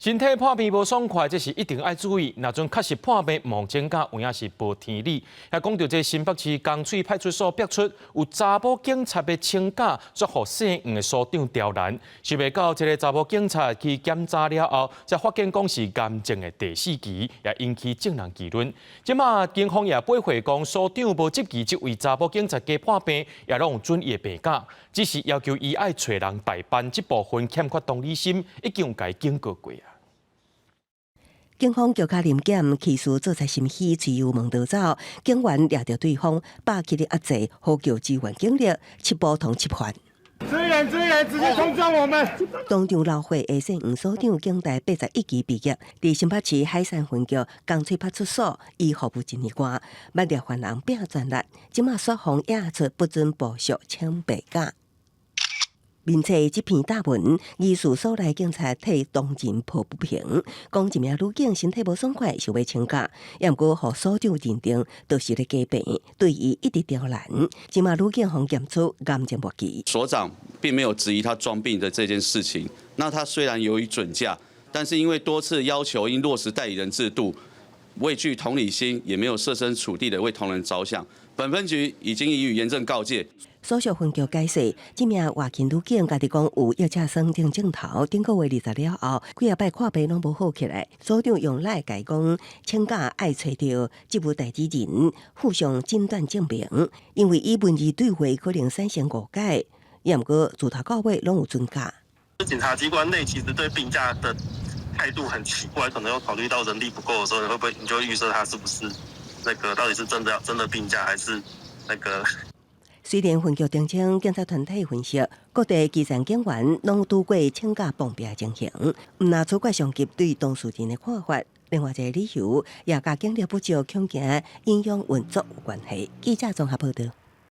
身體破病無爽快，這是一定愛注意。若陣確實破病，毋請假有影是無天理。也講著這新北市江翠派出所逼出有查某警察欲請假，煞予姓黃的所長刁難。想袂到這个查某警察去檢查了後，才發現講是癌症的第四期，也引起眾人議論。這馬警方也駁回講，所長無質疑這位查某警察假破病，也攏有准伊的病假，只是要求伊愛揣人代班，這部分欠缺同理心，已經有共伊警告過啊。警方叫卡臨檢，起訴做賊心虛，喙有問倒走，警員掠著對方，霸氣的壓制，呼叫支援警力，七步同七犯。支援支援，直接衝撞我們！當場流血的姓黃所長，警大81期畢業，佇新北市海山分局江翠派出所，伊服務一年外，捌掠犯人拼全力，這馬煞予驗出不准報屬請病假。面冊這篇貼文，疑似所內警察替當事人抱不平，講一名女警身體無爽快，想欲請假，也毋過予所長認定就是咧假病，對伊一直刁難。這馬女警予檢出癌症末期。所長並沒有質疑他裝病的這件事情。那他雖然有予准假，但是因為多次要求應落實代理人制度，未具同理心，也沒有設身處地的為同仁着想。本分局已經予以嚴正告誡。所屬分局解釋，這名外勤女警家己講有腋下酸痛症頭，頂個月20了後，幾仔擺看病攏無好起來。所長用來共伊講請假愛揣著職務代理人，互相診斷證明，因為以文字對話可能產生誤解，也毋過自頭到尾攏有准假。警察機關內其實對病假的態度很奇怪，可能有考慮到人力不夠的時候，你會不會你就預設他是不是那個到底是真的病假還是那個？雖然分局澄清，警察團體分析，各地基層警員攏拄過請假放病情形，毋若處決上級對當事人的看法。另外一個理由，也佮警力不足，恐驚影響運作有關係。記者綜合報道。